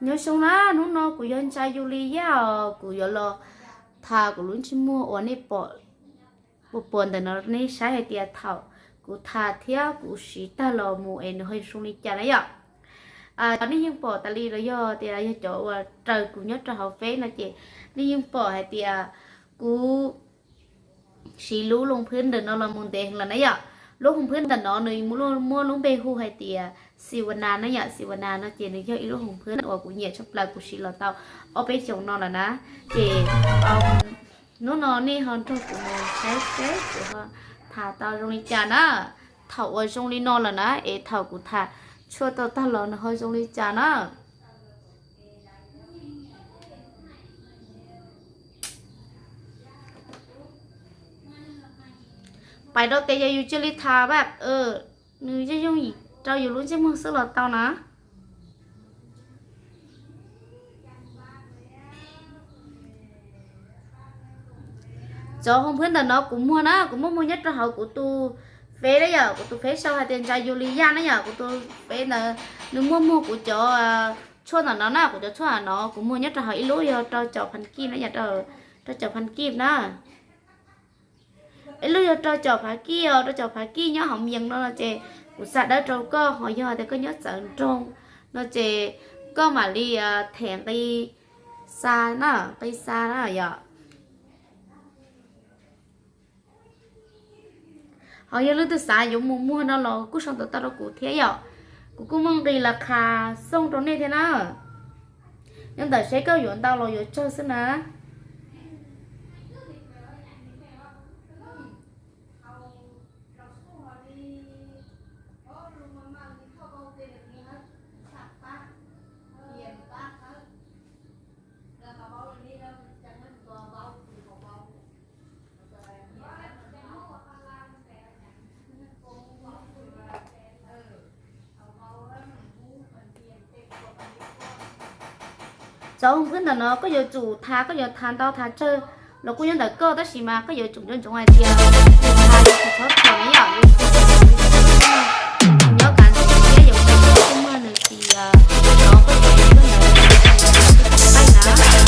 Nyob zoo na, hnub no kuv yog Ntsa Yus Li Yaj os, kuv yuav los tha kuv lub ntsej muag uas nej pom puas puas ntawm no nej saib hais tias thaum kuv tha thiab kuv siv tag los mus es nws ho zoo li cas na yom. Cov nej yeej pom tas li los yog tias yog cov uas raws kuv nyob rau hauv Face no ces nej yeej pom hais tias kuv siv lub hoos phwb ntawm no los mus ntev heev lawm na yom. Lub hoos phwb ntawm no nws muaj lub npe hu hais tias Sivana na yom. Sivana no ces nws yog ib lub hoos phwb uas kuv nyiam tshaj plaws, kuv siv los tau ob peb xyoos no lawm na. Ces hnub no nej ho nrog kuv mus saib seb kuv ho tha tau zoo li cas na. Thaum uas zoo li no lawm na es thaum kuv tha tshuaj tau tag los nws ho zoo li cas na. Pais rau tes yog yus cia li tha pab, nws yeej yooj yim rau yus lub ntsej muag xwb los tau na. Cov hoos phwb ntawm no kuv muag na, kuv muaj muag nyob rau hauv kuv tus Face na yom, kuv tus Face sau hais tias Ntsa Yus Li Yaj na yom, kuv tus Face ntawd nws muaj muag kuv cov tshuaj ntawm no na, kuv cov tshuaj ntawm no kuv muag nyob rau hauv ib lub yog rau caum phav kij na yom, rau caum phav kij na. Ib lub yog rau caum phav kij os, rau caum phav kij nyob hauv yees no no ces kuv xa dawb rau koj, ho yog tias koj nyob txawv nroog no ces koj mam li them nqi xa na, nqi xa na yom. Ho yog leej twg xav yuav mus muag no los kuj sau ntawv tau rau kuv thiab yom. Kuv kuj muaj nqis las khas xooj rau nej thiab na. Nyob ntawm seb koj yuav ntau los yuav tsawg xwb na. Cov hoos phwb ntawm no koj yuav tsum tha, koj yuav tha ntau tha tsawg los kuj nyob ntawm koj, tab sis mas koj yuav tsum nco ntsoov hais tias yus tha yus tsis txhob thuam na yom, yus tha nyob kav ntawm thiab yus tsis muaj nws tsis rov koj yuav tus ntawd qaij na.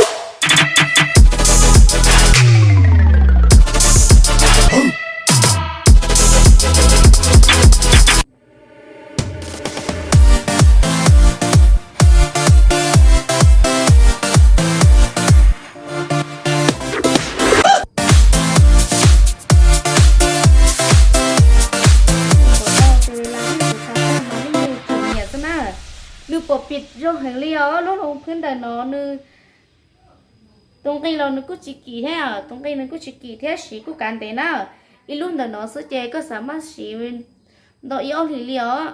Nws pom pim zoo heev li os, lub hoos phwb ntawm no nws tus nqi los nws kuj tsis kim thiab, tus nqi nws kuj tsis kim thiab siv kuj kav ntev na. Ib lub ntawm no xwb ces koj xav maj siv ntau ib ob hlis li os.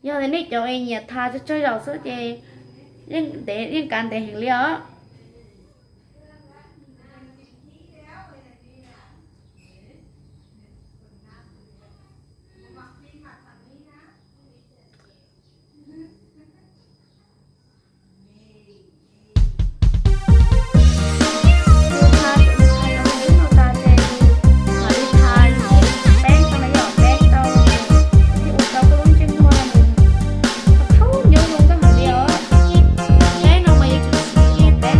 Yog tias nej cov es nyiam tha tsawg tsawg zaus xwb ces yeej kav ntev heev li os. Peb no mas yuav tsum siv peb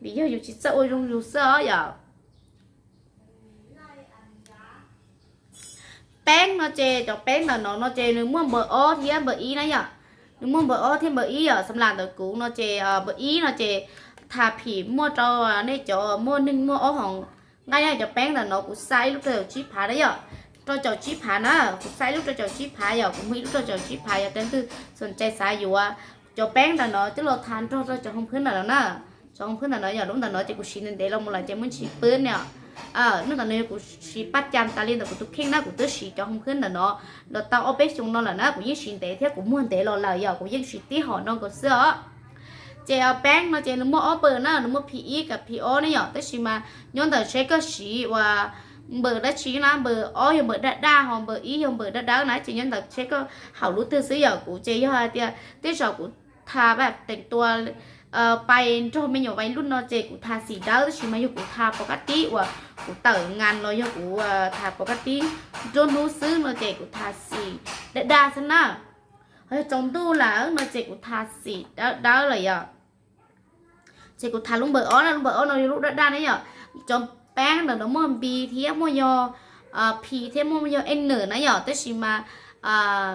Vim yog yus tsis txawj ua zoo yus xwb os yom. Peeb no ces cov peeb ntawm no no ces nws muaj npawb ob thiab npawb ib na yom. Nws muaj npawb ob thiab npawb ib yom. Xam las ntawm kuv no ces npawb ib no ces tha phim muaj rau nej cov muaj neeg muaj ob hoos nqaij na. Cov peeb ntawm no kuv xa ib lub rau caum tsib phav na yom. Rau caum tsib phav na, kuv xa ib lub rau caum tsib phav yom, kuv muag ib lub rau caum tsib phav yom. Tej leej twg xom cai xav yuav cov peeb ntawm no coj los tha nrog rau cov hoos phwb ntawm no na. Cov hoos phwb ntawm no yog lub ntawm no ces kuv siv ntev ntev los mus lawm ces muaj ntsis pwb ne. Hnub ntawm no yog kuv siv paj cas tas li ntawm kuv tus kheej na, kuv twb siv cov hoos phwb ntawm no los tau ob peb xyoo no lawm na, kuv yeej siv ntev thiab kuv muag ntev los lawm yom, kuv yeej siv tib hom no nkaus xwb os. Ces peeb no ces nws muaj ob npawb na, nws muaj phim ib kom phim ob ne yom, tab sis mas nyob ntawm seb koj siv uas npawb dab tsi na, npawb ob yog npawb daj daj ho npawb ib yog npawb dawb dawb na, ces nyob ntawm seb koj haum lub twg xwb yom. Kuv ces yog hais tias tej zaum kuv tha paj teem tua pais nrog me nyuam vais lub no ces kuv tha xim dawb, tab sis mas yog kuv tha pov kab tib uas kuv tawm ngas los yog kuv tha pov kab tib nruab hnub xwb no ces kuv tha xim daj daj xwb na. Ho yog tsaus ntuj lawm no ces kuv tha xim dawb dawb lawm yom. Ces kuv tha lub npawb ob na, lub npawb ob no yog lub daj daj ne yom. Cov peeb ntawm no muaj npis thiab muaj yog phim thiab muaj yog ej nws na yom, tab sis mas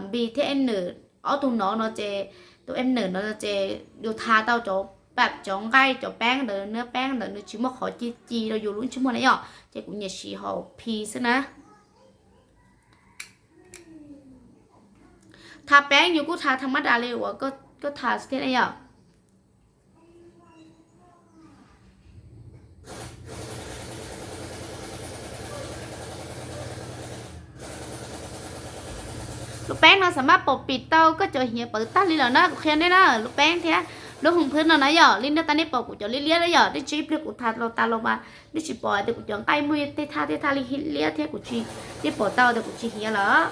npis thiab ej nws ob tug no no ces tus ej nws no ces yus tha tau cov pam cov nqaij cov peeb ntawd, nws peeb ntawd nws tsis muaj qhov ci ci rau yus lub ntsej muag na yom, ces kuv nyiam siv hom phim xwb na. Tha peeb yus kuj tha tha mab das li uas koj tha xwb thiab na yom. Lub peeb no xam mab pom pim tau koj cov hiav pawv tag li lawm na, kuv qhia nej na, lub peeb thiab lub hoos phwb no na yom, li nej tau nej pom kuv cov liab liab na yom, nej tsis ib pliag kuv tha los tas los mas nej tsis pom tias kuv cov nqaij muaj tej thaj tej thaj li liab thiab kuv tsis, nej pom tau tias kuv tsis hiav lawm.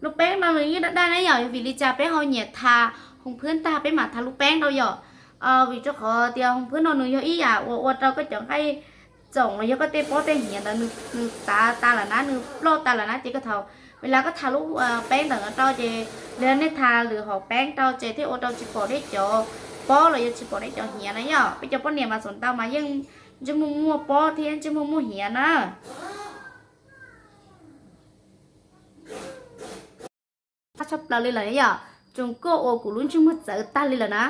Lub peeb no nws yeej daj daj na yom, yog vim li cas peb ho nyiam tha hoos phwb tag peb mam tha lub peeb rau yom. Vim rau qhov tias hoos phwb no nws yog ib yam uas ua rau koj cov nqaij txoom los yog koj tej pob tej hiav ntawd nws tav tas lawm na, nws ploj tas lawm na, ces koj thaum, ua li koj tha lub peeb ntawm no rau ces li nej tha lwm hom peeb rau ces thiaj ua rau tsis pom nej cov pob los yog tsis pom nej cov hiav na yom. Peb cov poj niam mas txoom ntau mas yeej ntsej muag muaj pob thiab ntsej muag muaj hiav na. Tshaj plaws li lawm yom, tsoos kuj ua kuv lub ntsej muag txawv tag li lawm na.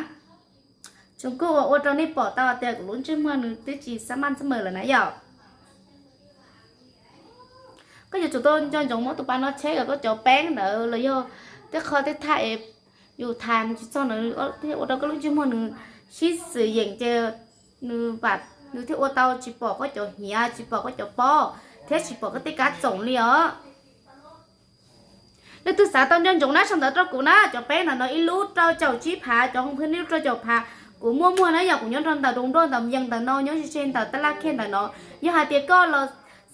Tsoos kuj ua ua rau nej pom tau tias kuv lub ntsej muag nws twb tsis xab maj xab mawm lawm na yom. Koj yuav tsum tau nco ntsoov muab tus pas no tsheb kom koj cov peeb ntawd los yog tej qho tej thaj es yus tha nws tsis txog ntawd thiaj ua rau koj lub ntsej muag nws sib xws yeem ces nws, nws thiaj ua tau tsis pom koj cov hiav, tsis pom koj cov pob thiab tsis pom koj tej kab txoom li os. Leej twg xav tau nco ntsoov na sau ntawv rau kuv na, cov peeb ntawm no ib lub rau caum tsib phav, cov hoos phwb ib lub rau caum phav. Kuv muaj muag na yom, kuv nyob rau ntawm Doos Nroj ntawm Yees ntawm no, nyob ze ze ntawm Tab Laj Khej ntawm no. Yog hais tias koj los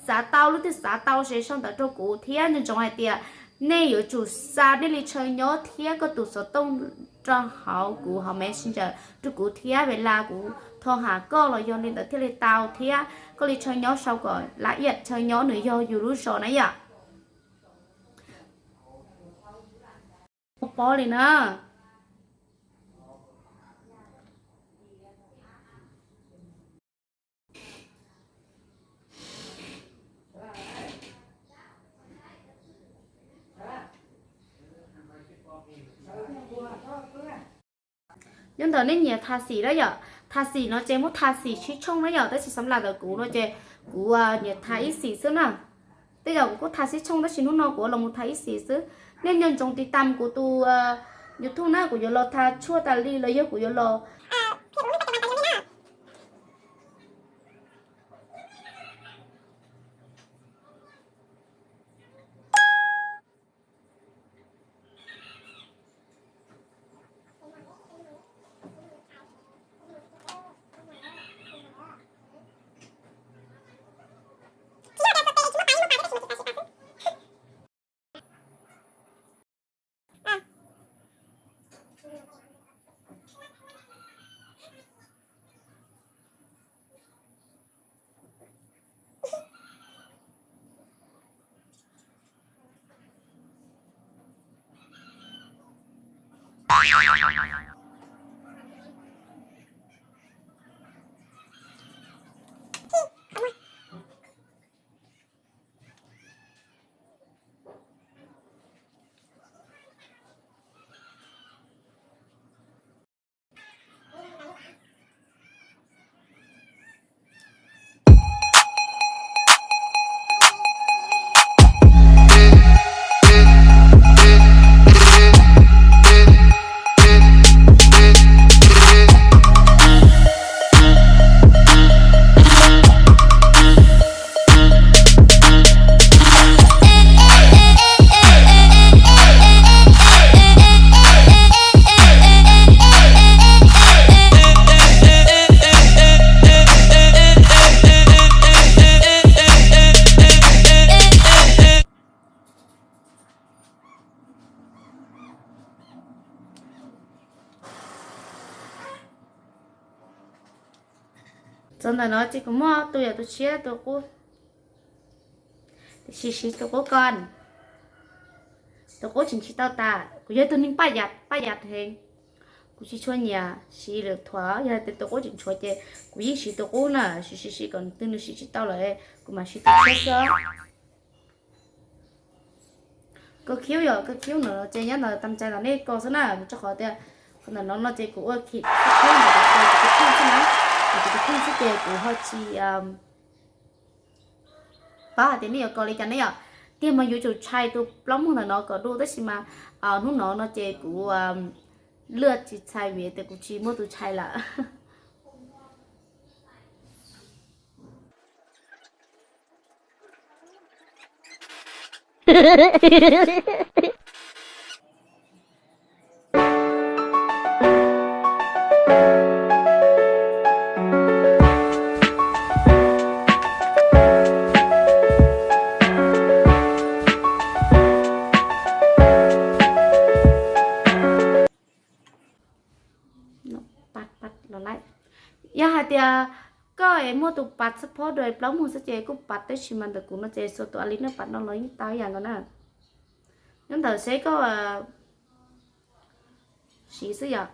xav tau, leej twg xav tau ces sau ntawv rau kuv thiab nco ntsoov hais tias nej yuav tsum xa nej li chaw nyob thiab koj tus xov tooj rau hauv kuv hauv Messenger rau kuv thiab, vim li kuv thov has koj los yog li ntawd thiaj li tau thiab. Koj li chaw nyob sau kom lab iam, chaw nyob nws yog yus lub zos na yom. Pob li na. Nyob ntawm nej nyiam tha xim na yom, tha xim no ces muab tha xim sib tshooj na yom, tab sis xab las ntawm kuv no ces kuv nyiam tha ib xim xwb na. Tej zaum kuv kuj tham xib tshooj tab sis hnub no kuv los mus tham ib xis xwb. Nej nco ntsoov tiv tam kuv tus YouTube na, kuv yuav los tham tshuaj tas li los yog kuv yuav los Txog ntawm no ces kuv muaj tus yam tus tshiab tus qub, tiam sis siv tus qub ko, tus qub tseem tsis tau tas. Kuv yog tus neeg paj yam paj yam heev, kuv tsis tshua nyiam siv lwm thuam. Yog tias tus qub tseem tshuav ces kuv yeej siv tus qub na, siv siv siv kom twg nws siv tsis tau lawm kuv mam siv tus tshiab xwb. Koj khiv yog koj khiv no ces nyob ntawm tam tsa los nej kos xwb na, rau qhov tias qhov ntawm no no ces kuv ua khib xwb na, kuv khib xwb ces kuv ho tsis paub hais tias nej yuav kos li cas ne yom. Tiag mas yuav tsum tshai tus plaub muag ntawm no kom dua tab sis mas hnub no no ces kuv lwaj tsis tshai vim tias kuv tsis muaj tus tshai lawm. Yog hais tias koj es muaj tus pas xab phob dua plaub muag xwb ces kuj pas, tab sis mas ntawm kuv no ces xuas tus a li no pas no los yeej tau ib yam nkaus na. Nyob ntawm seb koj siv xwb yom.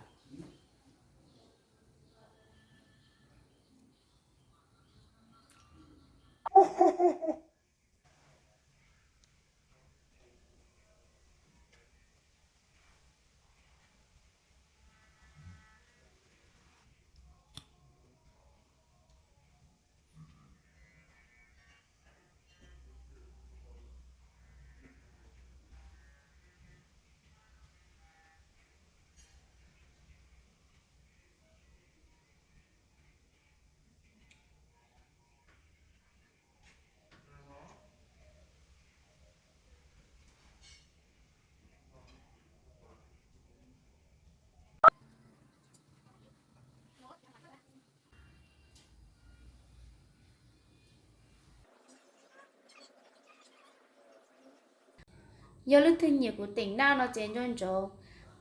Yog leej twg nyiam kuv teem naj no ces nco ntsoov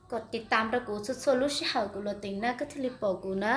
kom tiv tam rau kuv txhua txhua lub sij hawm kuv los teem naj koj thiaj li pom kuv na.